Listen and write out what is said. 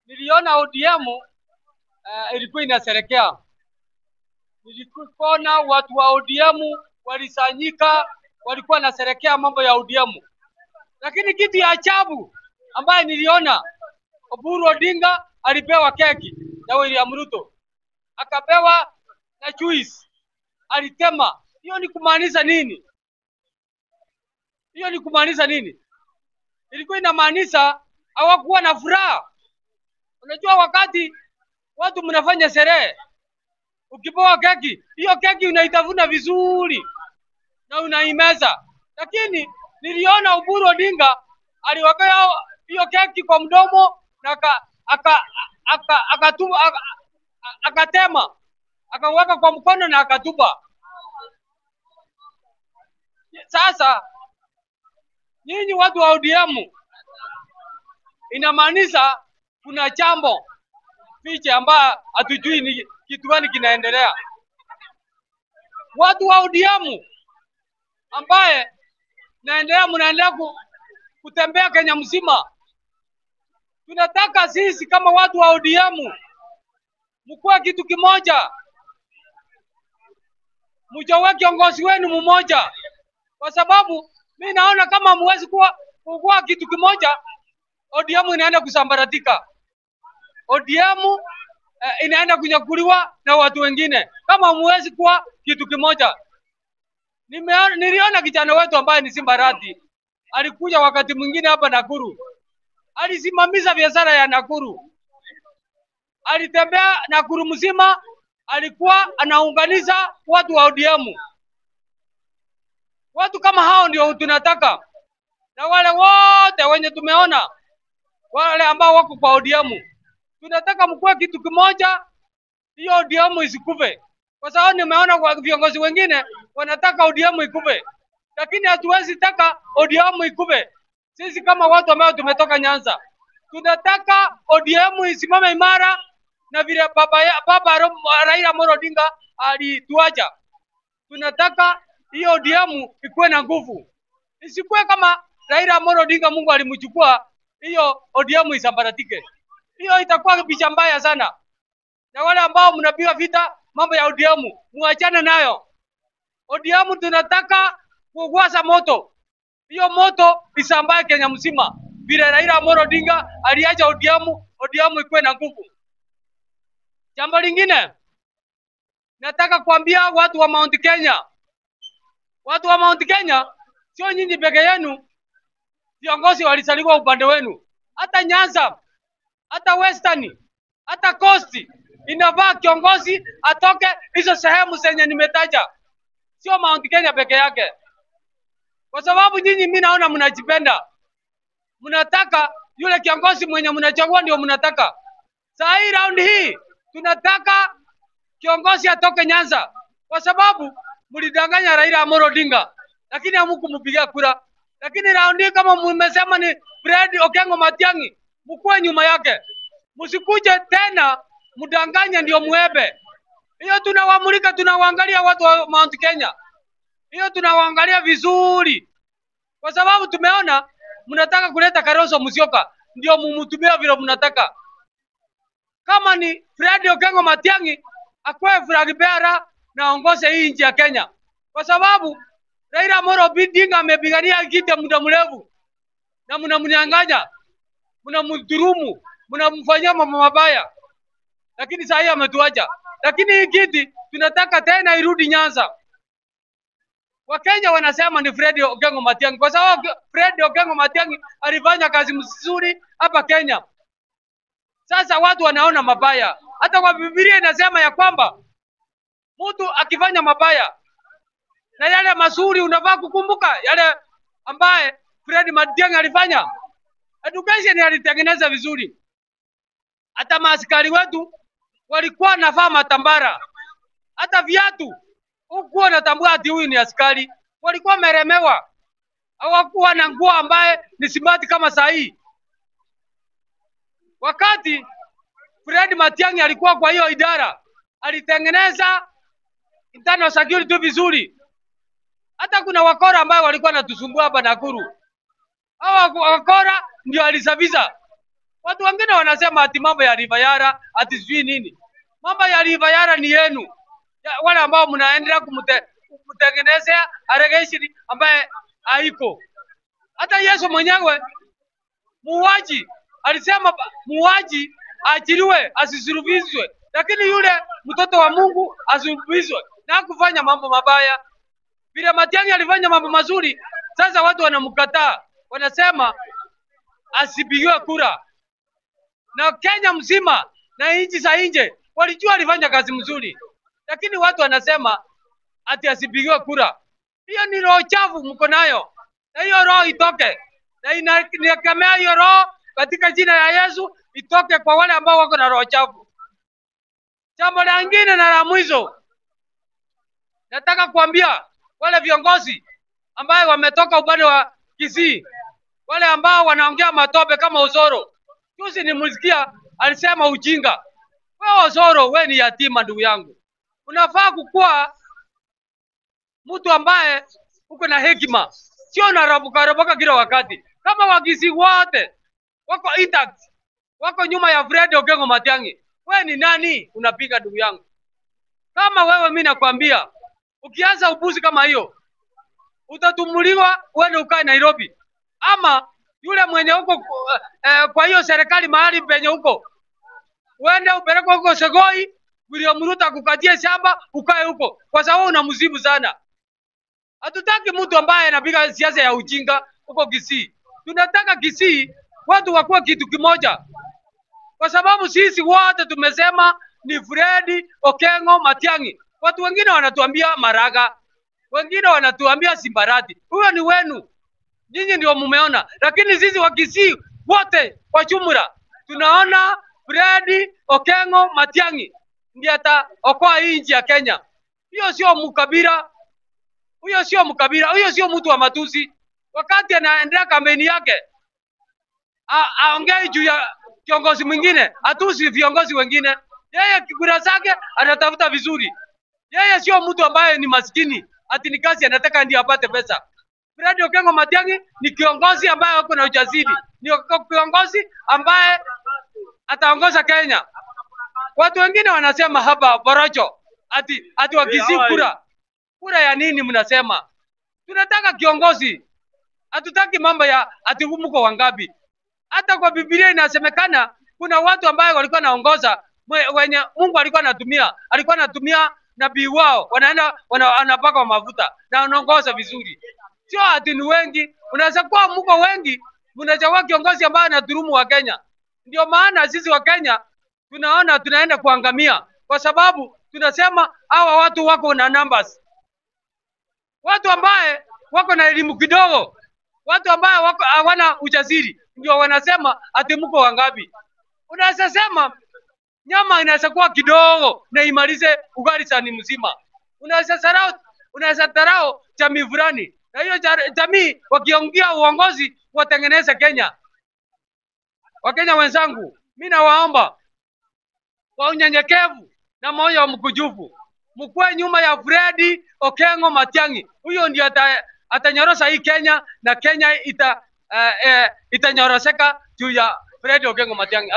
Niliona ODM ilikuwa inasherekea. Nilikuona watu wa ODM walisanyika, walikuwa wanasherekea mambo ya ODM. Lakini kitu ya ajabu ambaye niliona, Oburu Odinga alipewa keki na William Ruto, akapewa na juice, alitema. Hiyo ni kumaanisha nini? Hiyo ni kumaanisha nini? Ilikuwa inamaanisha hawakuwa na furaha. Unajua wakati watu mnafanya sherehe, ukipewa keki, hiyo keki unaitafuna vizuri na unaimeza. Lakini niliona Oburu Odinga aliwekea hiyo keki kwa mdomo na akatema, akaweka kwa mkono na akatupa. Sasa nyinyi watu wa ODM, inamaanisha kuna jambo fiche ambayo hatujui ni kitu gani kinaendelea. Watu wa ODM ambaye mnaendelea kutembea Kenya mzima, tunataka sisi kama watu wa ODM mkuwe kitu kimoja, mchague kiongozi wenu mmoja, kwa sababu mimi naona kama muwezi kuwa kitu kimoja, ODM inaenda kusambaratika. ODM inaenda kunyakuliwa na watu wengine kama muwezi kuwa kitu kimoja. Niliona kijana wetu ambaye ni Simba Rati alikuja wakati mwingine hapa Nakuru, alisimamisha biashara ya Nakuru, alitembea Nakuru mzima, alikuwa anaunganisha watu wa ODM. Watu kama hao ndio tunataka, na wale wote wenye tumeona, wale ambao wako kwa ODM, tunataka mkuwe kitu kimoja, hiyo ODM isikufe. Kwa sababu nimeona kwa viongozi wengine wanataka ODM ikufe, lakini hatuwezi taka ODM ikufe. Sisi kama watu ambao tumetoka Nyanza, tunataka ODM isimame imara, na vile baba Raila Amolo Odinga alituacha, tunataka hiyo ODM ikuwe na nguvu, isikuwe kama Raila Amolo Odinga Mungu alimchukua, hiyo ODM isambaratike. Hiyo itakuwa picha mbaya sana. Na wale ambao mnapiga vita mambo ya ODM, muachane nayo. ODM tunataka kuwasha moto, hiyo moto isambae Kenya mzima, vile Raila Amolo Odinga aliacha ODM, ODM ikuwe na nguvu. Jambo lingine nataka kuambia watu wa Mount Kenya, watu wa Mount Kenya, sio nyinyi peke yenu viongozi walisaliwa upande wenu, hata Nyanza, hata Western, hata Coast inafaa kiongozi atoke hizo sehemu zenye nimetaja, sio Mount Kenya peke yake. Kwa sababu nyinyi mimi naona mnajipenda, mnataka yule kiongozi mwenye mnachagua ndio mnataka. Saa hii round hii tunataka kiongozi atoke Nyanza, kwa sababu mlidanganya Raila Amolo Odinga lakini hamkumpigia kura. Lakini round hii kama mmesema ni Fred Okengo Matiang'i, mkuwe nyuma yake, msikuje tena mdanganye ndio muebe. Hiyo tunawamulika, tunawaangalia watu wa Mount Kenya, hiyo tunawaangalia vizuri, kwa sababu tumeona mnataka kuleta Kalonzo Musyoka ndio mumtumie vile mnataka. Kama ni Fred Okengo Matiang'i akwe flag bearer na aongoze hii nchi ya Kenya, kwa sababu Raila Amolo Odinga amepigania kiti muda mrefu na mnamnyang'anya, mnamdhulumu, mnamfanyia mambo mabaya, lakini sasa ametuacha. Lakini hii kiti tunataka tena irudi Nyanza. Wakenya wanasema ni Fred Okengo Matiang'i, kwa sababu Fred Okengo Matiang'i alifanya kazi mzuri hapa Kenya. Sasa watu wanaona mabaya. Hata kwa Biblia inasema ya kwamba mtu akifanya mabaya na yale mazuri unafaa kukumbuka yale ambaye Fred Matiang'i alifanya. Education alitengeneza vizuri. Hata maaskari wetu walikuwa wanavaa matambara, hata viatu hukuwa unatambua ati huyu ni askari. Walikuwa wameremewa, hawakuwa na nguo ambaye ni smart kama saa hii. Wakati Fred Matiang'i alikuwa kwa hiyo idara, alitengeneza internal security vizuri. Hata kuna wakora ambao walikuwa wanatusumbua hapa Nakuru, Hawa wakora ndio alisafisha. Watu wengine wanasema ati mambo ya River Yara ati sijui nini. Mambo ya River Yara ni yenu. Wale ambao mnaendelea kumtengenezea allegation ambaye haiko. Hata Yesu mwenyewe muuaji alisema muuaji aachiliwe asisulubishwe, lakini yule mtoto wa Mungu asulubishwe na kufanya mambo mabaya. Vile Matiang'i alifanya mambo mazuri, sasa watu wanamkataa, wanasema asipigiwe kura. Na Kenya mzima na nchi za nje walijua alifanya kazi mzuri, lakini watu wanasema ati asipigiwe kura. Hiyo ni roho chafu mko nayo, na hiyo roho itoke, na inakemea hiyo roho katika jina ya Yesu, itoke kwa wale ambao wako na roho chafu. Jambo lingine na la mwisho, nataka kuambia wale viongozi ambao wametoka upande wa Kisii, wale ambao wanaongea matope kama Osoro. Juzi nimsikia alisema ujinga. Wewe Osoro, wewe ni yatima ndugu yangu. Unafaa kukua mtu ambaye uko na hekima, sio unarabuka rabuka kila wakati. Kama Wakisii wote wako intact, wako nyuma ya Fred Okengo Matiang'i, wewe ni nani unapiga ndugu yangu? Kama wewe, mimi nakwambia, ukianza upuzi kama hiyo utatumuliwa uende ukae Nairobi, ama yule mwenye huko kwa hiyo serikali mahali penye huko uende upelekwe huko Sogoi, William Ruto akukatie shamba ukae huko, kwa sababu unamzibu sana. Hatutaki mtu ambaye anapiga siasa ya ujinga huko Kisii. Tunataka Kisii watu wakuwe kitu kimoja, kwa sababu sisi wote tumesema ni Fred Okengo Matiang'i. Watu wengine wanatuambia Maraga, wengine wanatuambia Simbarati. Huyo ni wenu, nyinyi ndio mumeona, lakini sisi wa Kisii wote kwa jumla tunaona Fred Okengo Matiang'i ndiye ataokoa hii nchi ya Kenya. Hiyo sio mkabila, huyo sio mkabila, huyo sio mtu wa matusi. Wakati anaendelea kampeni yake aongei juu ya kiongozi mwingine, atusi viongozi wengine. Yeye kura zake anatafuta vizuri. Yeye sio mtu ambaye ni maskini ati ni kazi anataka ndiye apate pesa. Fred Okengo Matiang'i ni kiongozi ambaye ako na ujasiri, ni kiongozi ambaye ataongoza Kenya. Watu wengine wanasema hapa borocho ati Wakisii kura. Kura ya nini mnasema? Tunataka kiongozi. Hatutaki mambo ya ati mko wangapi. Hata kwa Biblia inasemekana kuna watu ambao walikuwa naongoza wenye Mungu alikuwa anatumia, alikuwa anatumia nabii wao, wanaenda wanapaka mafuta na wanaongoza vizuri. Sio ati ni wengi. Unaweza kuwa mko wengi, mnachagua kiongozi ambaye anadhulumu wa Kenya. Ndio maana sisi wa Kenya tunaona tunaenda kuangamia, kwa sababu tunasema hawa watu wako na numbers. Watu ambaye wako na elimu kidogo, watu ambaye wako hawana ujasiri, ndio wanasema ati mko wangapi. Unaweza sema nyama inaweza kuwa kidogo na imalize ugali sahani mzima. Unaweza dharau jamii fulani, na hiyo jamii wakiongea uongozi watengeneze Kenya. Wakenya wenzangu, mimi nawaomba kwa unyenyekevu na moyo mkujufu, mkuwe nyuma ya Fred Okengo Matiang'i. Huyo ndio atanyorosa hii Kenya, na Kenya itanyoroseka juu ya Fred Okengo Matiang'i.